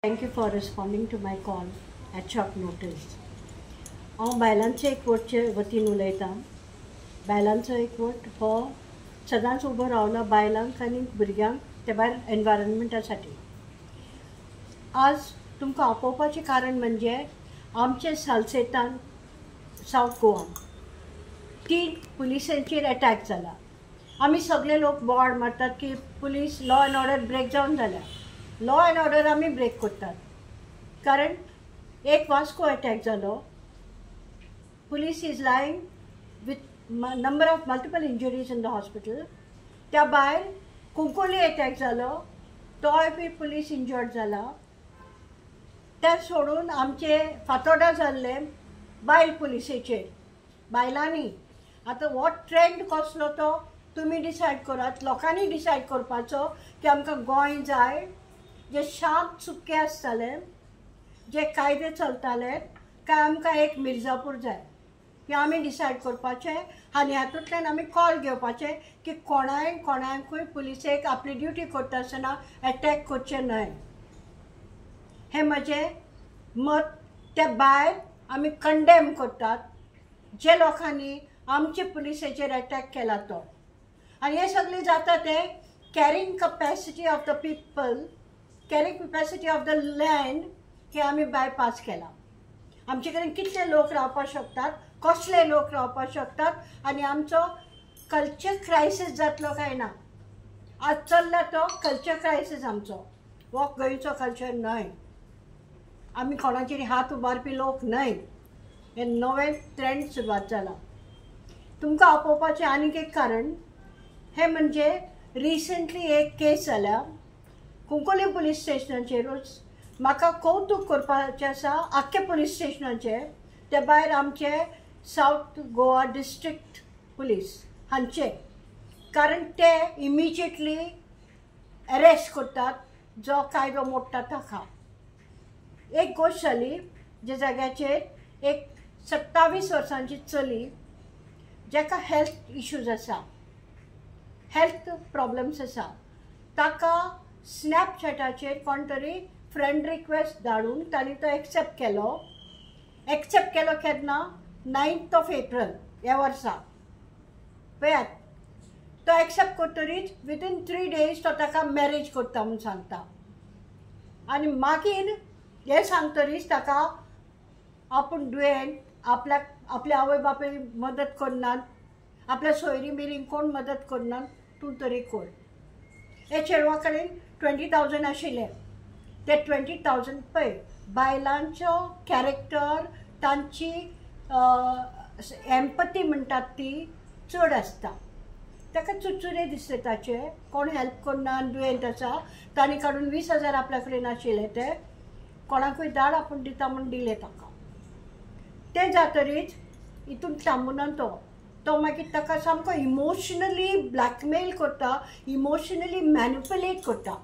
Thank you for responding to my call at short notice. हांव बायलांचे एकवटचे वतीन उलयतां. बायलांचो एकवट हो सदांच उबो रावला बायलांक आनी भुरग्यांक, ते भायर एनवायरमेंटा साठी. आज तुमकां आपोवपाचें कारण म्हणजे आमचे सालसेतान, सावथ गोवान 3 पुलिसांचेर एटॅक जाला. आमी सगळे लोक बोवाळ मारतात की police law and order break जावन जाल्या. लॉ एंड ऑर्डर आमी ब्रेक करतात, कारण एक वास्को एटॅक जालो. Police is lying with number of multiple injuries in the hospital. त्या भायर कुंकोली एटॅक जालो, तोय बी पुलीस इंजर्ड जाला. ते सोडून आमचे फातोडा जाल्ले बायल पुलिसेचेर, बायलांनी. आतां हो ट्रेंड कसलो तो तुमी डिसायड करात. लोकांनी डिसायड करपाचो की आमकां गोंय जाय जे शांत सुक्कें आसतालें, जे कायदे चलताले, काय आमकां एक मिर्जापूर जाय, हें आमी डिसायड करपाचें. आनी हातूंतल्यान आमी कॉल घेवपाचें की कोणाय कोणाकूय पुलिसेक आपली ड्युटी करता आसतना एटॅक करचें न्हय. हें म्हजें मत. त्या भायर आमी कंडेम करतात जे लोकांनी आमचे पुलिसेचेर एटॅक केला तो. आनी हें सगळें जाता तें carrying capacity of the people, carrying capacity of the land हें आमी बायपास केलां. आमचे कडेन कितले लोक रावपाक शकतात, कसले लोक रावपाक शकतात आनी आमचो कल्चर क्रायसीस जातलो काय ना. आज चल्ला तो कल्चर क्रायसीस आमचो. हो गोंयचो कल्चर न्हय. आमी कोणाचेर हात उबारपी लोक न्हय. हें नवें ट्रेंड सुरवात जाला. तुमकां आपोवपाचें आनीक एक कारण हें म्हणजे रिसंटली एक केस जाल्या कुंकोली पुलीस स्टेशनाचेरूच. म्हाका कौतूक करपाचें आसा आख्खे पुलीस स्टेशनाचें, ते भायर आमचे सावथ गोवा डिस्ट्रिक्ट पुलीस हांचे, कारण ते इमिजिएटली अरेस्ट करतात जो कायदो मोडटा ताका. एक गोश्ट जाली जे जाग्याचेर एक 27 वर्सांची चली, जाका हेल्थ इश्यूज आसा, हेल्थ प्रॉब्लम्स आसा, ताका स्नॅपचॅटाचेर कोण तरी फ्रेंड रिक्वेस्ट धाडून तांणी तो एक्सेप्ट केलो. एक्सेप्ट केलो केन्ना? 9th of April ह्या वर्सा. पळयात, तो एक्सेप्ट करतरीच विदीन 3 डेज तो ताका मॅरेज करता म्हूण सांगता. आनी मागीर हें सांगतरीच ताका आपूण दुयेंत, आपल्याक आपल्या आवय बापूय मदत करनात, आपल्या सोयरी मिरींक कोण मदत करनात, तूं तरी कर. हे चेडवा कडेन 20,000 आशिल्ले. ते 20,000 पळय, बायलांचो कॅरेक्टर, तांची एम्पती म्हणटात ती चड आसता. ताका चुरचुरे दिसले ताचे, कोण हेल्प करना आनी दुयेंत आसा. तांणी काडून 20,000 आपल्या कडेन आशिल्ले ते कोणाकूय धाड, आपूण दिता म्हूण दिले ताका. तें जातरीच हितून थांबूना तो. तो मागीर ताका सामको इमोशनली ब्लॅकमेल करता, इमोशनली मॅनिपुलेट करता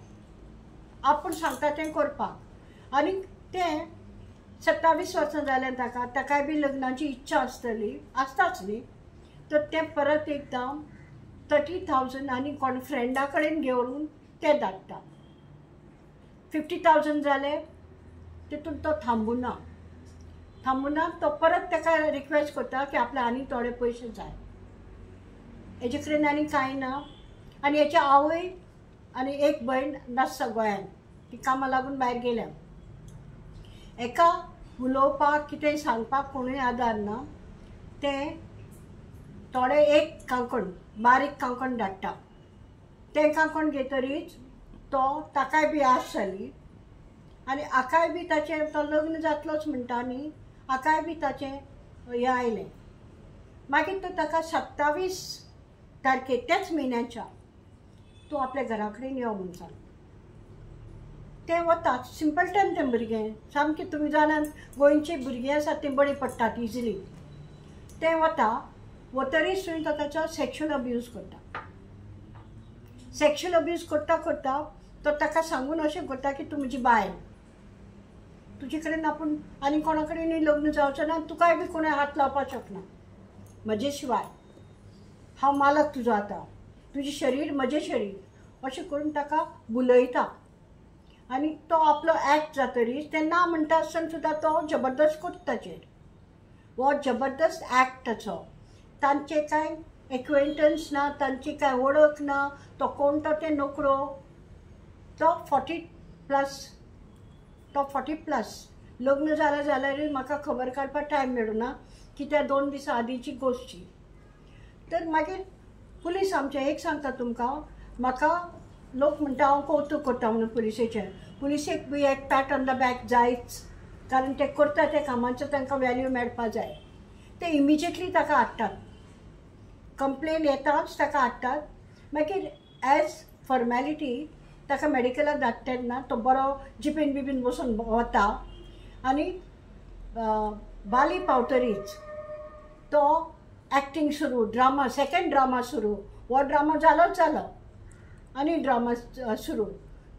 आपूण सांगता तें करपाक. आनी तें 27 वर्सां जालें ताका, ताकाय बी लग्नाची इच्छा आसतली, आसताच न्ही. तर तें परत एकदां 30,000 आनी कोण फ्रेंडा कडेन घेवन ते धाडटा. 50,000 जाले. तितून तो थांबुना, थांबुना. तो परत ताका रिक्वेस्ट करता की आपल्या आनी थोडे पयशे जाय. हेजे कडेन आनी कांय ना. आनी हेच्या आवय आनी एक भयण नासता गोंयान, ती कामां लागून भायर गेल्या. एका उलोवपाक, कितेंय सांगपाक कोणूय आदार ना. तें थोडे एक कांकण, बारीक कांकण धाडटा. तें कांकण घेतरीच तो ताकाय बी आस जाली आनी हाकाय बी ताचें, तो लग्न जातलोच म्हणटा न्ही, हाकाय बी ताचें हें आयलें. मागीर तो ताका 27 तारखेर त्याच म्हयन्याच्या तूं आपल्या घरा कडेन यो म्हूण सांग. तें वता. सिंपल टायम तें भुरगें सामकें. तुमी जाणात, गोंयची भुरगीं आसात तीं बळी पडटात इजिली. तें वता. वतरीच थंय तो ताचो सॅक्शुअल अब्यूज करता. सॅक्शुअल अब्यूज करता करता तो ताका सांगून अशें करता की तूं म्हजी बायल, तुजे कडेन आपूण आनी कोणा कडेनूय लग्न जावचो ना, तुकाय बी कोणूय हात लावपाक शकना म्हजे शिवाय, हांव मालक तुजो आतां, तुजें शरीर म्हजें शरीर, अशें करून ताका भुलयता. आनी तो आपलो एक्ट जातरीच ते ना म्हणटा आसतना सुद्दां तो जबरदस्त करता ताचेर. हो जबरदस्त एक्ट ताचो. तांचे कांय एक्वेंटन्स ना, तांची कांय वळख ना, तो कोण तो तें नोकरो. तो 40+, तो 40+ लग्न जालें जाल्यारूय म्हाका खबर काडपाक टायम मेळूना कित्याक 2 दिसां आदींची गोश्टी. तर मागीर पुलीस आमचें एक सांगता तुमकां, म्हाका लोक म्हणटा हांव कौतूक करता म्हणून पुलिसेचें. पुलिसेक बी एक पॅट ऑन the back जायच, कारण ते करता त्या कामाचो तांकां वॅल्यू मेळपा जाय. ते इमिजिएटली ताका हाडटात, कंप्लेन येताच ताका हाडटात. मागीर एज फॉर्मेलिटी ताका मेडिकलाक धाडटा तेन्ना तो बरो जिपीन बिबीन बसून वता आनी बाली पावतरीच तो एक्टींग सुरू, ड्रामा, सेकेंड ड्रामा सुरू. हो ड्रामा जालोच जालो आनी ड्रामा सुरू.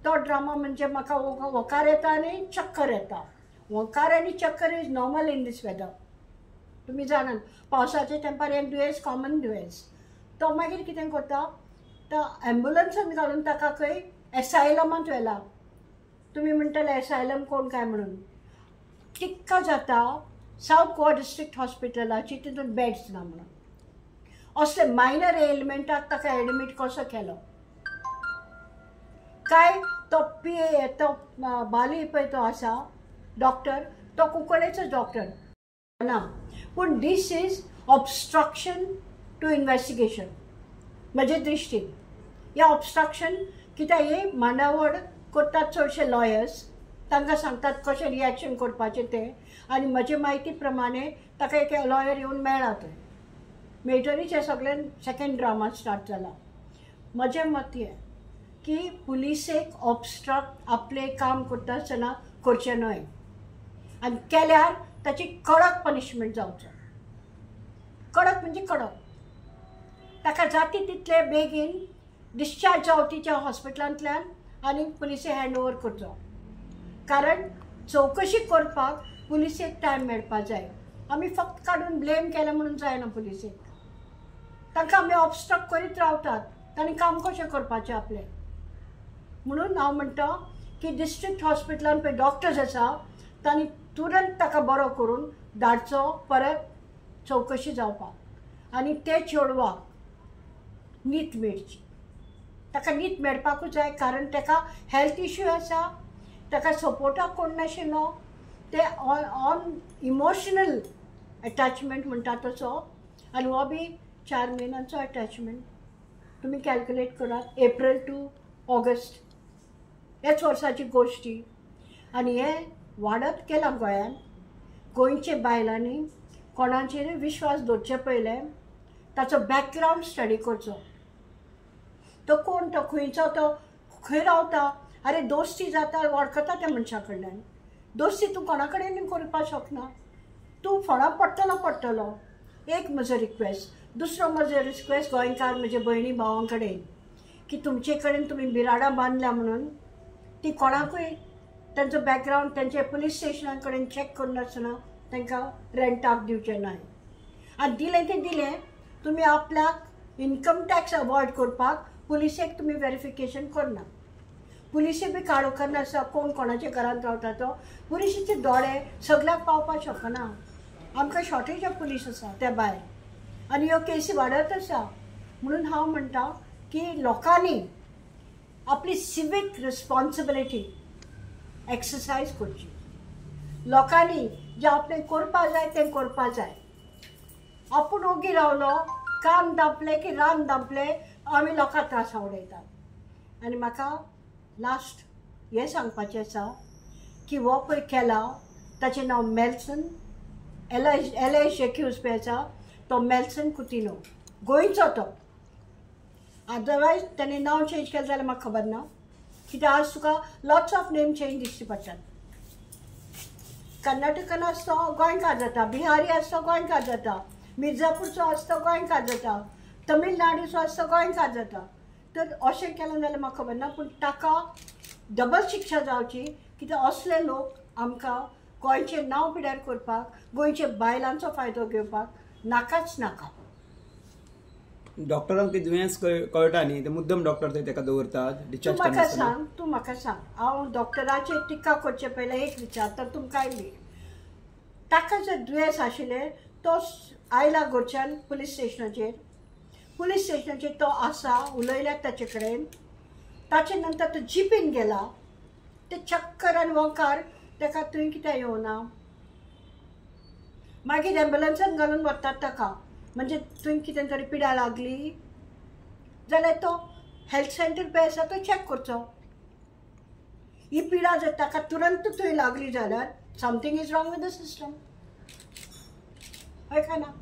तो ड्रामा म्हणजे म्हाका वकार येता आनी चक्कर येता. वकार आनी चक्कर is normal in this weather. तुमी जाणात पावसाच्या तेंपार हें दुयेंस कॉमन दुयेंस. तो मागीर कितें करता, तो एम्बुलन्सान घालून ताका खंय एसायलमांत व्हेला. तुमी म्हणटले एसायलम कोण काय म्हणून. टिक्का जाता सावथ गोवा डिस्ट्रिक्ट हॉस्पिटलाची, तितून बेड्स ना म्हणून. असले मायनर एलिमेंटाक ताका एडमीट कसो केलो काय. तो पी ए तो बाली पळय तो आसा डॉक्टर, तो कुंकळेचो डॉक्टर ना, पूण this is obstruction to investigation म्हजे दृश्टीन. ह्या ऑबस्ट्रक्शन कित्याक हे मांडावळ करतात चडशे लॉयर्स, तांकां सांगतात कशें रिएक्शन करपाचें तें. आनी म्हजे म्हायती प्रमाणे ताका एक लॉयर येवन मेळ्ळा थंय, मेळटरीच हें सगळें सेकेंड ड्रामा स्टार्ट जाला. म्हजें मत हें की पुलिसेक ऑबस्ट्रक्ट आपलें काम करता आसतना करचें न्हय, आनी केल्यार ताची कडक पनिशमेंट जावचो. कडक म्हणजे कडक, ताका जाती तितले बेगीन डिस्चार्ज जावं तिच्या हॉस्पिटलांतल्यान आनी पुलिसे हँड ओवर करचो. कारण चवकशी करपाक पुलिसेक टायम मेळपा जाय. आमी फक्त काडून ब्लेम केलें म्हणून जायना पुलिसेक, तांकां आमी ऑबस्ट्रक्ट करीत रावतात, तांणी काम कशें करपाचें आपलें. म्हणून हांव म्हणटा की डिस्ट्रिक्ट हॉस्पिटलान पळय डॉक्टर्स आसा तांणी तुरंत ताका बरो करून धाडचो परत चवकशी जावपाक, आनी ते चेडवाक नीत मेळची. ताका नीत मेळपाकूच जाय, कारण ताका हेल्थ इश्यू आसा, ताका सपोर्टाक कोण नाशिल्लो, ते ऑन इमोशनल एटॅचमेंट म्हणटा तसो. आनी हो बी 4 म्हयन्यांचो एटॅचमेंट तुमी कॅल्क्युलेट करात, एप्रील टू ऑगस्ट ह्याच वर्साची गोश्टी. आनी हें वाडत गेलां गोंयांत. गोंयचे बायलांनी कोणाचेरूय विश्वास दवरचे पयलें ताचो बॅकग्रावंड स्टडी करचो. तो कोण, तो खंयचो, तो खंय रावता. अरे दोस्ती जाता, वळखता त्या मनशा कडल्यान. दोस्ती तूं कोणा कडेन करपाक शकना, तूं फोंडा पडटलो पडटलो. एक म्हजो रिक्वेस्ट. दुसरो म्हजो रिक्वेस्ट गोंयकार म्हजे भयणी भावां कडेन की तुमचे कडेन तुमी बिराडां बांदल्या म्हणून ती कोणाकूय तांचो बॅकग्रावंड तांचे पुलीस स्टेशना कडेन चॅक करिनासतना तांकां रेंटाक दिवचें न्हय. आनी दिलें तें दिलें, तुमी आपल्याक इन्कम टॅक्स अवॉयड करपाक पुलिसेक तुमी वेरिफिकेशन करना. पुलिसे बी काळोखान आसा, कोण कोणाच्या घरांत रावता तो पुलिसेचे दोळे सगळ्याक पावपाक शकना. आमकां शॉर्टेज ऑफ पुलीस आसा त्या भायर, आनी ह्यो केसी वाडत आसा. म्हणून हांव म्हणटा की लोकांनी आपली सिवीक रिस्पॉन्सिबिलिटी एक्सरसायज करची. लोकांनी जें आपणें करपा जाय तें करपा जाय. आपूण ओगी रावलो, कान दापलें की रान दापलें, आमी लोकांक त्रास उडयतात. आनी म्हाका लास्ट हें सांगपाचें आसा की हो पळय केला ताचें नांव मेल्सन, एल I accused पळय आसा तो मेल्सन कुतिनो, गोंयचो तो. अदरवायज ताणें नांव चेंज केलें जाल्यार म्हाका खबर ना, कित्याक आज तुका लॉट्स ऑफ नेम चेंज दिश्टी पडटात. कर्नाटकान आसता तो गोंयकार जाता, बिहारी आसता तो गोंयकार जाता, मिर्जापूरचो आसता तो गोंयकार जाता, तमिळनाडूचो आसता तो गोंयकार जाता. तर अशें केलें जाल्यार म्हाका खबर ना, पूण ताका डबल शिक्षा जावची, कित्याक असले लोक आमकां गोंयचें नांव पिड्यार करपाक, गोंयच्या बायलांचो फायदो घेवपाक नाकाच नाका. डॉक्टरांक ते दुयेंस कळटा न्ही, ते मुद्दम डॉक्टर थंय ताका दवरतात तूं म्हाका सांग, तूं म्हाका सांग, हांव डॉक्टराचेर टिका करचे पयलें एक विचारता तुमकांय बी, ताका जर दुयेंस आशिल्लें तो आयला घरच्यान पुलीस स्टेशनाचेर, पुलीस स्टेशनाचेर तो आसा, उलयल्यात ताचे कडेन, ताचे नंतर तो जिपीन गेला, ते चक्कर आनी वोंकार ताका थंय कित्याक येवना? मागीर एम्बुलन्सान घालून व्हरतात ताका, म्हणजे थंय कितें तरी पिडा लागली जाल्यार तो हेल्थ सेंटर पळय आसा तो चॅक करचो. ही पिडा जर ताका तुरंत थंय लागली जाल्यार something is wrong with the system, हय काय ना?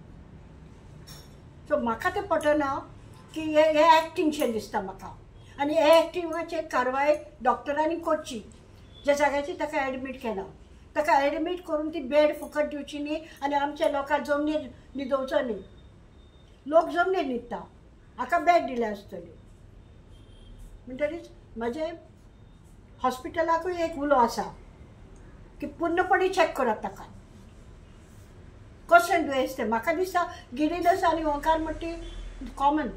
सो म्हाका तें पटना की हें एक्टिंगशें दिसता म्हाका, आनी हे एक्टिंगाचेर कारवाय डॉक्टरांनी करची. ज्या जाग्याचेर ताका एडमीट केला ताका एडमीट करून ती बेड फुकट दिवची न्ही, आनी आमच्या लोकांक जमनीर न्हिदोवचो न्ही. लोक जमनीर न्हिदता, हाका बेड दिल्या आसतली. म्हणटरीच म्हजें हॉस्पिटलाकूय एक उलो आसा की पूर्णपणी चॅक करात ताका, कसलें दुयेंस तें. म्हाका दिसता गिडिनस आनी ओंकार म्हणटा ती कॉमन.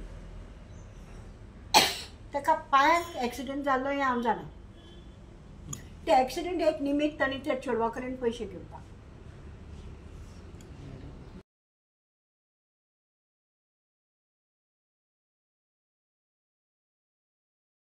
ताका पांयांक एक्सिडंट जाल्लो हें हांव जाणा. ते एक्सिडंट एक निमित्त आनी त्या चेडवा कडेन पयशे घेवपाक.